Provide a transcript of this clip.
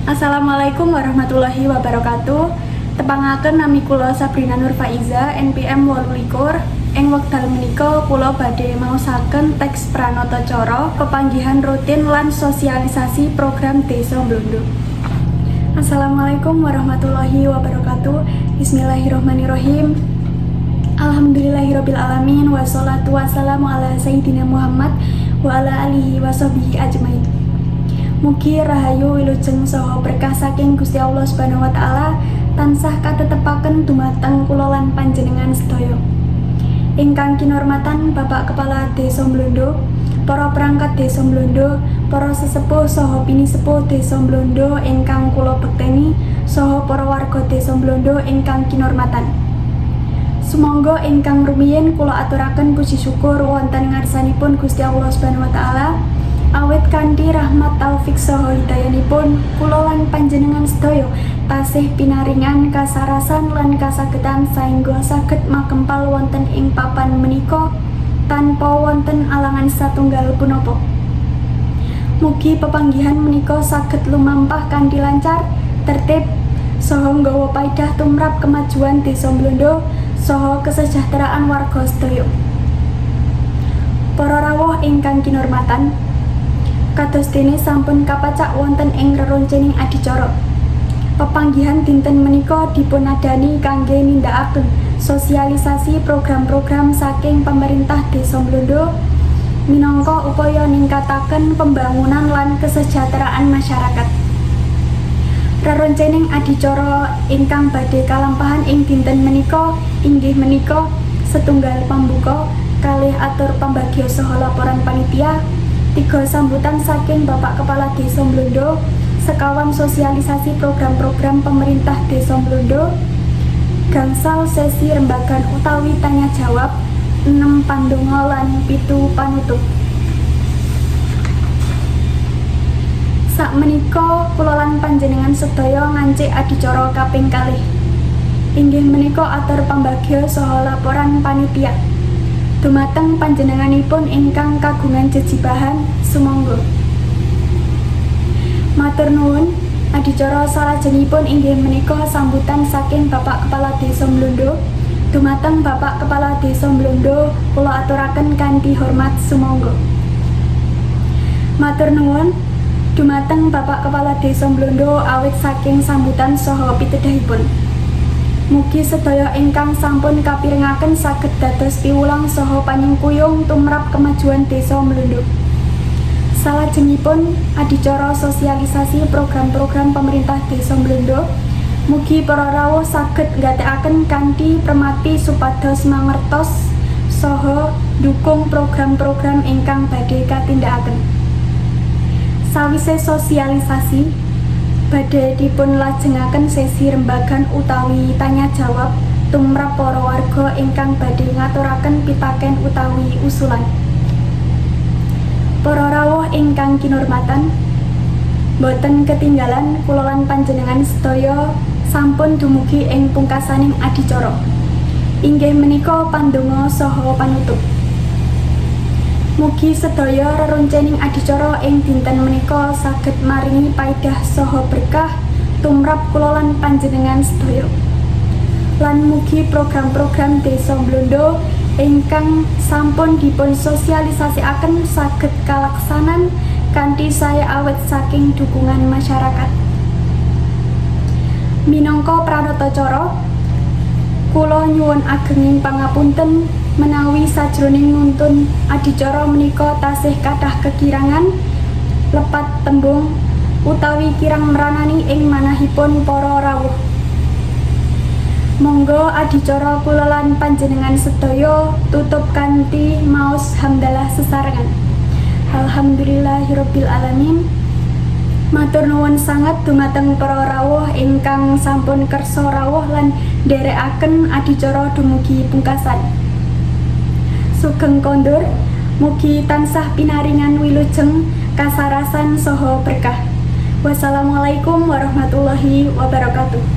Assalamualaikum warahmatullahi wabarakatuh. Tepangaken, nami kula Sabrina Nur Faiza, NPM 28. Ing wekdal menika kula badhe maosaken teks pranata cara pepanggihan rutin lan sosialisasi program Desa Blondo. Assalamualaikum warahmatullahi wabarakatuh. Bismillahirrahmanirrahim. Alhamdulillahirabbil alamin, wassalatu wassalamu ala sayyidina Muhammad wa ala alihi washabbihi ajmain. Mugi rahayu, wilujeng saha berkah saking Gusti Allah Subhanahu wa taala tansah katetepaken dumateng kula lan panjenengan sedaya. Ingkang kinormatan Bapak Kepala Desa Blondo, para perangkat Desa Blondo, para sesepuh saha pinisepuh Desa Blondo ingkang kula bekteni, saha para warga Desa Blondo ingkang kinormatan. Sumangga ingkang rumiyin kula aturaken puji syukur wonten ngarsanipun Gusti Allah Subhanahu wa taala, awit kanthi rahmat, taufik saha hidayanipun kula lan panjenengan sedaya tasih pinaringan kasarasan lan kasagedan saengga saged makempal wonten ing papan menika tanpa wonten alangan satunggal punapa. Mugi pepanggihan menika saged lumampah kanthi lancar, tertib, saha nggawa paidah tumrap kemajuan Desa Blondo saha kesejahteraan warga sedaya. Para rawuh ingkang kinormatan, kados dene sampun kapacak wonten ing reroncening adicara. Pepanggihan dinten menika dipunadani kangge nindakaken sosialisasi program-program saking pemerintah Desa Blondo minangka upaya ningkataken pembangunan lan kesejahteraan masyarakat. Reroncening adicara ingkang badhe kalampahan ing dinten menika inggih menika: setunggal, pambuka, kalih, atur pambagya saha laporan panitia, tiga, sambutan saking Bapak Kepala Desa Blondo, sekawan, sosialisasi program-program pemerintah Desa Blondo, gangsal, sesi rembagan utawi tanya jawab, 6, pandonga lan 7, panutup. Sakmenika kula lan panjenengan sedaya ngancik adicara kaping 2. Inggih menika atur pambagya saha laporan panitia. Dumateng panjenenganipun ingkang kagungan jejibahan, sumangga. Matur nuwun. Adicara salajengipun inggih menika sambutan saking Bapak Kepala Desa Blondo. Dumateng Bapak Kepala Desa Blondo kula aturaken kanthi hormat, sumangga. Matur nuwun dumateng Bapak Kepala Desa Blondo awit saking sambutan saha pitedhahipun. Mugi sedaya ingkang sampun kapirengaken saged dados piwulang saha panyengkuyung tumrap kemajuan Desa Blondo. Salajengipun adicara sosialisasi program-program pemerintah Desa Blondo. Mugi para rawuh saged nggatekaken kanthi premati supados mangertos saha ndukung program-program ingkang badhe katindakaken. Sawise sosialisasi, badhe dipunlajengaken sesi rembagan utawi tanya jawab tumrap para warga ingkang badhe ngaturaken pitaken utawi usulan. Para rawuh ingkang kinurmatan, boten ketinggalan kula lan panjenengan sedaya sampun dumugi ing pungkasaning adicara. Inggih menika pandonga saha panutup. Mugi sedaya reroncening adicara ing dinten menika saged maringi paedah saha berkah tumrap kula lan panjenengan sedaya. Lan mugi program-program Desa Blondo ingkang sampun dipun sosialisasikaken saged kalaksanan kanthi sae awit saking dukungan masyarakat. Minangka pranatacara, kula nyuwun agenging pangapunten menawi sajroning nuntun adicara menika tasih kathah kekirangan, lepat tembung, utawi kirang mranani ing manahipun para rawuh. Monggo adicara kula lan panjenengan sedaya tutup kanthi maos hamdalah sesarengan. Alhamdulillahirabbil alamin. Matur nuwun sanget dumateng para rawuh ingkang sampun kersa rawuh lan nderekaken adicara dumugi pungkasan. Sugeng kondur, mugi tansah pinaringan wilujeng, kasarasan saha berkah. Wassalamualaikum warahmatullahi wabarakatuh.